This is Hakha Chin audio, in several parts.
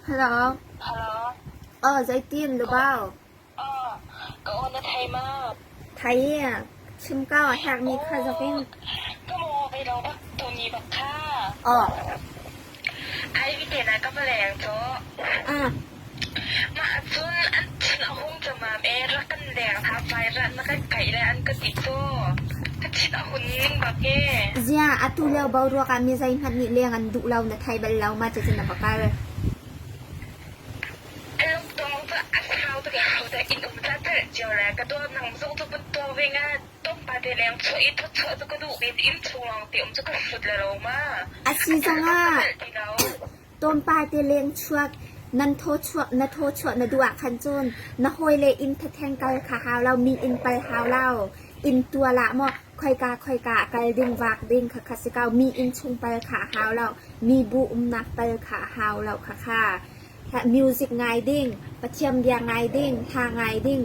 Hello. Hello. Aw, zeitin lubau? Aw, ka aw na thei ma? Thei chim ko a herhmi kha zok in. Ka maw ve lo bak tuni bak kha. Aw. Ai te na ka va leng cu. Ah. Mah cun an thin a hung camam e rak kan leng hna vai rat na kan kaih le an ka ti cu. Ka thin a hun ning bak e. Zia atu lio boruak ah mi zeihmanh nih leng an duh lo na thei bal lo ma cucu na va kal. Lungtong cu a sau tuk i hodah inn um ca celh cio le ka dawt nang zong cu vun tuar ve nga tlawmpal te leng chuah i thawchuah cu ka duh ve inn chung lawng te um cu ka hrut le lo ma. A si zongah tlawmpal te leng chuak nan thaw chuah na thaw chuah na duh ah khan cun na hawile inn thatheng kal kha hau lo mi inn pal hau lo inn tual ah maw khoika khoika ah kal ding vak ding kha kha si ko mi inn chung pal kha a hau lo mi bu umnak pal kha a hau lo kha kha Music ngai ding, Pathian bia ngai ding, hla ngai ding,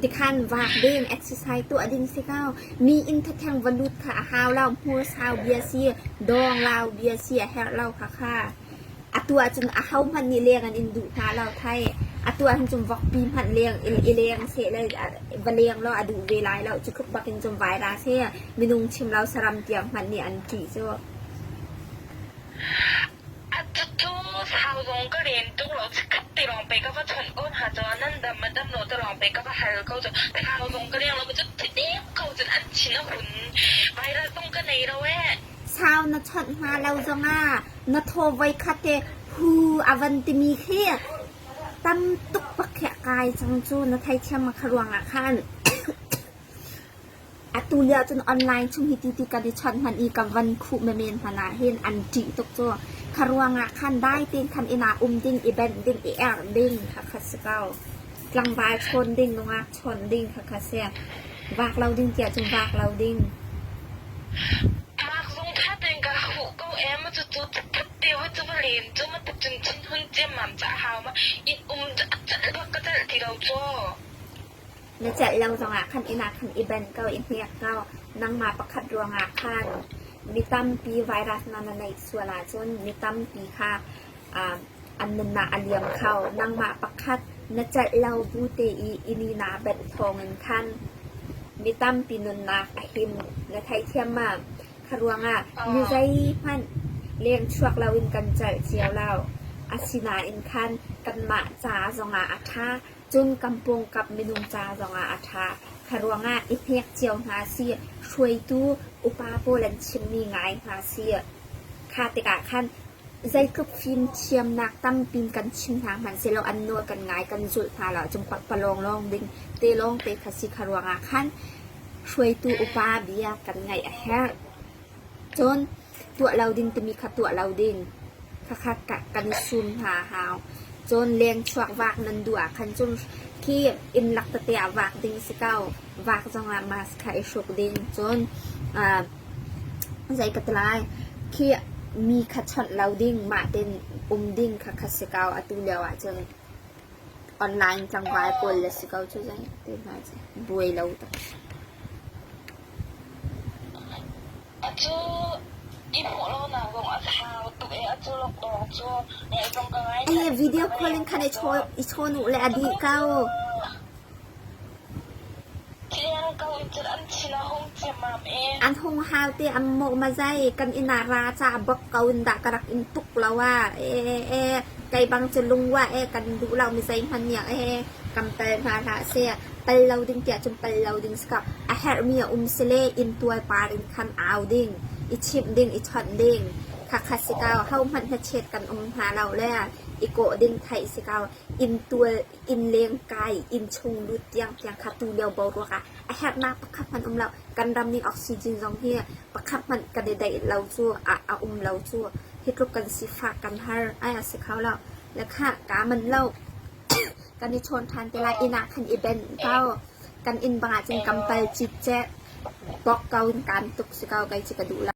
tikhan vak ding, exercise tuah ding si ko. Mi inn thatheng va lut kha a hau lo, hmur sau bia si, dawng lau bia si a herh lo kha kha. Atu ahcun ahohmanh nih leng an in duh hna lo thai. Atu ahcun cun vokpi hmanh leng i leng seh le va leng law a duh ve lai lo. Cu tluk bak in cun virus hi minung chim lo saram tiang hmanh nih an ṭih cu. Atu sau zong ka ren tuk lo. Chikkhat te lawng pei ka va chawnh ko hna cu. Nan dam ma dam lo te lawng pei ka va hal ko cu. Thau zong ka leng lo ma cu thidep ko cun an thin a hun. Viral zong ka nei lo eh. Sau na chawnh hna lo zongah na thaw voikhat te hu a van timi khi tam tuk bak khi a kai cang cu na theithiam ma kha ruangah khan. Atu lio cun online chung hi ti ti kan i chawnh hmanh i ka van khuh menmen hmanh ah hin an ṭih tuk cu. Kha ruangah khan dai tein khan inn ah um ding, i benh ding, i erh ding kha kha si ko. Tlangval chawn ding, nungak chawn ding kha kha si. Vak lo ding tiah cun vak lo ding. Mak zung ṭha tein ka huh ko ee ma cucu that te va cu va len cu ma cun thinhun ciammam ca hau ma inn um a celh bak ka celh ti lo cu. Na celh lo zongah khan inn ah khan i benh ko, i hnek ko. Nangmah pakhat ruangah khan mi tampi virus na na neih sual ahcun mi tampi kha an nunnak a liam kho. Nangmah pakhat na celh lo bu te i inn i naa benh thawngin khan mi tampi nunnak a him. Na theithiam ma? Kha ruangah mi zeihmanh lengchuak loin kan celh cio lo. Asinain khan kanmah ca zongah a ṭha. Cun kan pawngkap minung ca zongah a ṭha. Kha ruangah i hnek cio hna sih, hruaitu upa pawl an chimmi ngai hna sih. Kha tikah khan zeitluk fimthiamnak tampi kan chim hna hmanhsehlaw an nawl kan ngai kan zulh hna lo ahcun pakpalawng lawng ding te lawngte kha si. Kha ruangah khan hruaitu upa bia kan ngaih a herh. Cun tuah lo ding timi kha tuah lo ding. Khakha kan i sum hna a hau. Cun lengchuak vak nan duh ah khan cun khi inn lak tete ah vak ding si ko. Vak zongah mask kha i hruk ding. Cun zei ka ti lai, khi mi kha chawnh lo ding, mah tein um ding kha kha si ko atu lio ah cun. Online tlangval pawl le si ko cu zei te hna cu buai lo tak. Atu i hmuh lonak zong a sau tuk i atu lockdown cu ngaih zong ka ngai. Ai video call in khan i chawn u le a dih ko. Thiang ko in cun an thin a hung ciammam i. An hung hau te an mawh ma zai kan inn ah ra ca bok ko in dah ka rak in tuk lo ah e e kei bang cu lungwa e kan duh lo mi zeihmanh nih e kan pal hna hlah seh pal lo ding tiah cun pal lo ding si ko a herhmi a um sile inn tual par in khan au ding i chimh ding i chawnh ding khakha si ko hohmanh hnachet kan um hna lo le i kawh ding theih si ko inn tual inn leng kai inn chung lut tiang tiang kha tu lio boruak ah a herhnak pakhat hmanh um lo kan ram nih oxygen zong hi pakhat hmanh kan i daih lo cu a um lo cu hi tluk kan sifak kan har ai a si kho lo le khah ka man lo Kan i chawn ṭhan te lai. Inn ah khan i benh ko. Kan inn bang ah cun kam pal citcet. Bok ko in kaan tuk si ko. Kei cu ka duh lo.